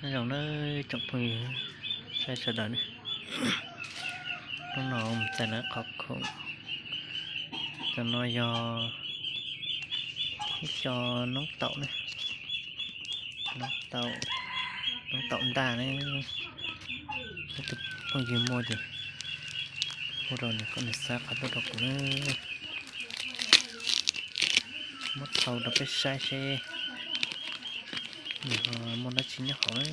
Nyob zoo nawb tsoom phooj ywg saib sawv daws ne, hnub no mus txais lawv qhov khoom. Cov no yog ib co noob taum ne, noob taum ntaj ne. Ib tug phooj ywg muaj ces hu rau nws kom nws xa qhov tuaj rau kuv na. Muab thau rau peb saib seb nws ho muaj dab tsi nyob hauv na.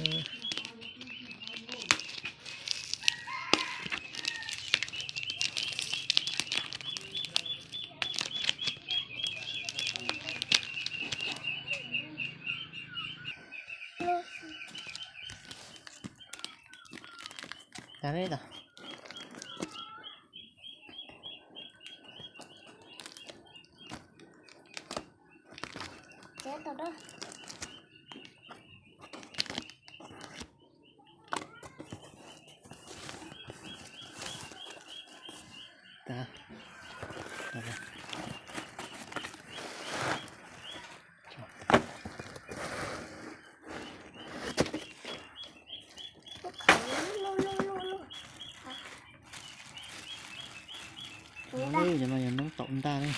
Cov no yog noob taum ntaj ne.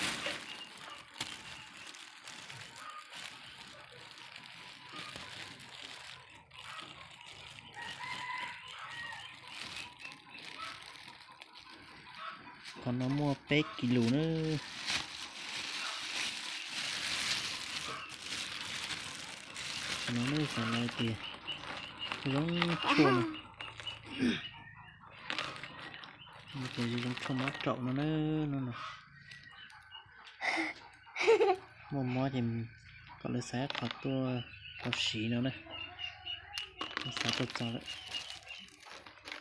Qhov no muaj peb kis lus na. Qhov no xav lawv tias zoo tshuaj no, tias zoo tshuaj mob raum no na. Muaj mob ces kom lawv xa qhov tuaj tau siv no na. Xa tuaj txog lawm,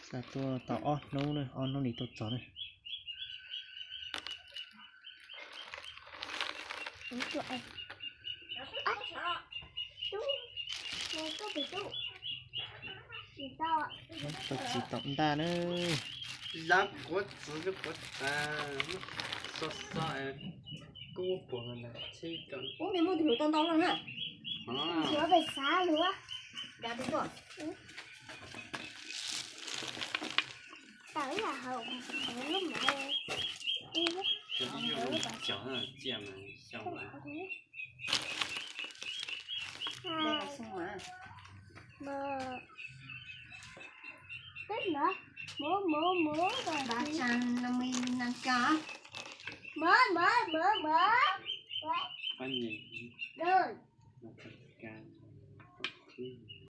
xa tuaj tau ob hnub na, ob hnub li tuaj txog na. Tau txiv taum ntaj na. Lab quav txwv lub quav tas, so so kub puas na, tsheb kom. Ub, nws muaj tus hlub tau ntau lawm na. Txiv pes xav lus. Tawm ib yam hauv lub mov. Ib lub cov cia mas xyaum mas. Mov, mov, mov, mov, mov, mov, mov.